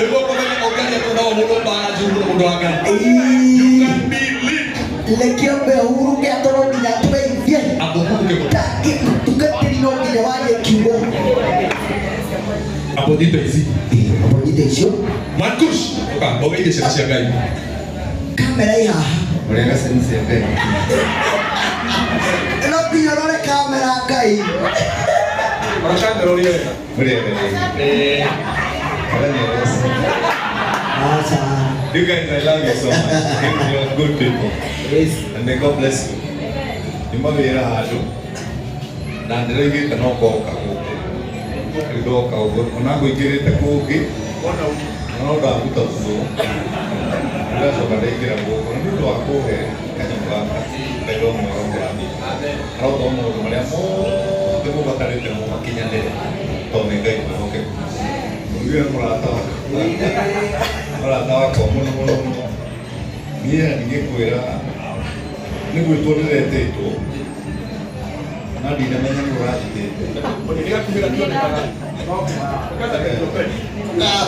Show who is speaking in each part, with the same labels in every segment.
Speaker 1: Nĩguo kũmenya ũngĩaria kũu no ũhũrwo mbara njũru mũno mũndũ wa Ngai. You can be lit.
Speaker 2: Reke ambe ahurũke akorwo nginya atũgeithie.
Speaker 1: Amba ũhurũke mũno.
Speaker 2: Ndangĩ mũtungatĩri no nginya warie kiugo.
Speaker 1: Amba ũnyite ici.
Speaker 2: Amba ũnyite icio.
Speaker 1: Mankush, ũka ũgeithie ciana cia Ngai.
Speaker 2: Kamera ĩ haha.
Speaker 3: Ũrega ciana cia Ngai.
Speaker 2: No nginya ũrore kamera Ngai.
Speaker 1: Ora kamera ũrĩe wega.
Speaker 3: Ũrega rĩngĩ. Mwathani agocwo.
Speaker 2: Aca.
Speaker 3: You guys, I love you so much. You are good people.
Speaker 2: Yes.
Speaker 3: And may God bless you. Nĩ mawĩra handũ na ndĩroigĩte no ngoka gũkũ. Rĩu ndoka ũguo ona ngũingĩrĩte kũngĩ no ndaruta thuo. Ndacoka ndaingĩra gũkũ na nĩ ũndũ wa kũhe kanyamũ gaka Ngai no mwega kũrathima. Arotũma maũndũ marĩa mothe mũbatarĩte mũmakinyanĩre tondũ nĩ Ngai mwĩhokeku. Mũiguire mũrata wakwa mũrata wakwa mũno mũno mũno. Niĩ na ndingĩkwĩra nĩ gwĩtwo ndĩretĩtwo na ndinamenya nĩ ũranjĩtĩte.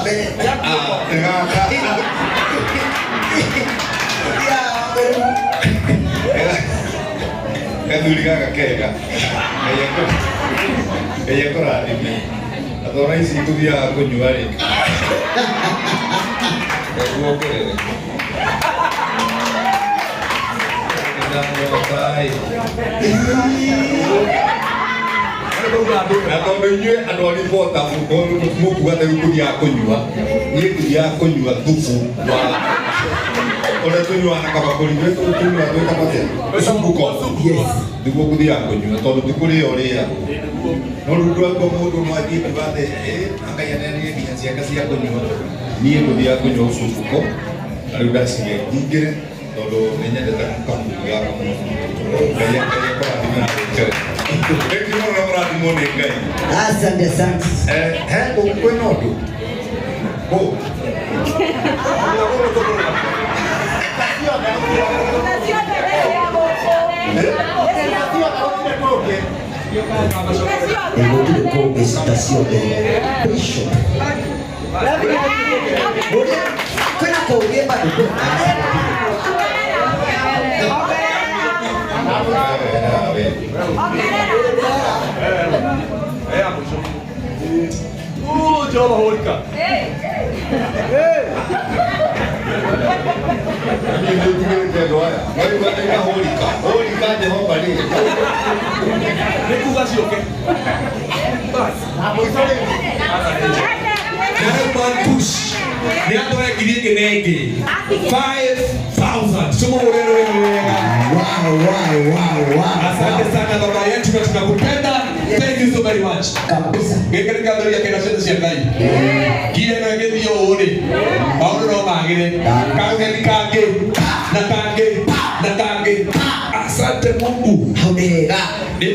Speaker 2: Mbere.
Speaker 3: Ah, nĩ gaka.
Speaker 2: Ya mbere.
Speaker 3: Gathuri gaka kega. Ngai akũrathime. Na tona ici tũthiaga kũnyua rĩ. Ngai kuongerere. Ndamwenda-ĩ. Na tondũ inyuĩ andũ a ribota mũkuga atĩ rĩu tũthiaga kũnyua, niĩ ngũthiaga kũnyua thubu wa ũrĩa tũnyuaga na kabakũri, tũnyuaga twĩtagwo atĩa? Ũcumbuko.
Speaker 2: Yes.
Speaker 3: Nĩguo ngũthiaga kũnyua tondũ ti kũrĩa ũrĩagwo. No rĩu ndwakua mũndũ no athiĩ kuga atĩ ĩ Ngai aneanire nginya ciake cia kũnyua. Niĩ ngũthiaga kũnyua ũcumbuko na rĩu ndaciria nyingĩre tondũ nĩ nyendete kabuku gaka mũno. Ngai Ngai akũrathime na agwĩkĩre. Thank you mũno na mũrathimwo nĩ Ngai.
Speaker 2: Asante, asante.
Speaker 3: Eh, he gũkũ kwĩna ũndũ? Kũ?
Speaker 2: Gũtirĩ kũngĩ cita ciothe. Bishop. Ũrĩa kwĩna kũngĩ bado kwĩna.
Speaker 1: Jehova hũrika.
Speaker 3: Niĩ nĩndigĩrĩte andũ aya. Maigua ndaiga hũrika. Hũrika Jehova rĩ.
Speaker 1: Nĩ kuga ciũke. Bas. Na rĩu man push. Nĩ atware ngiri ĩngĩ na ĩngĩ. 5000. Tũmũhũrĩre rũĩ wega.
Speaker 2: Wow.
Speaker 1: Asante sana baba yetu na tunakupenda. Thank you so very much.
Speaker 2: Kabisa.
Speaker 1: Gĩkĩ nĩ kĩambĩrĩria kĩega ciana cia Ngai. Ngira ĩno ĩgĩthiĩ ũũ rĩ, maũndũ no magĩre. Kaũgeni kangĩ na kangĩ na kangĩ. Asante Mungu.
Speaker 2: Hau nĩ hega.
Speaker 1: Nĩ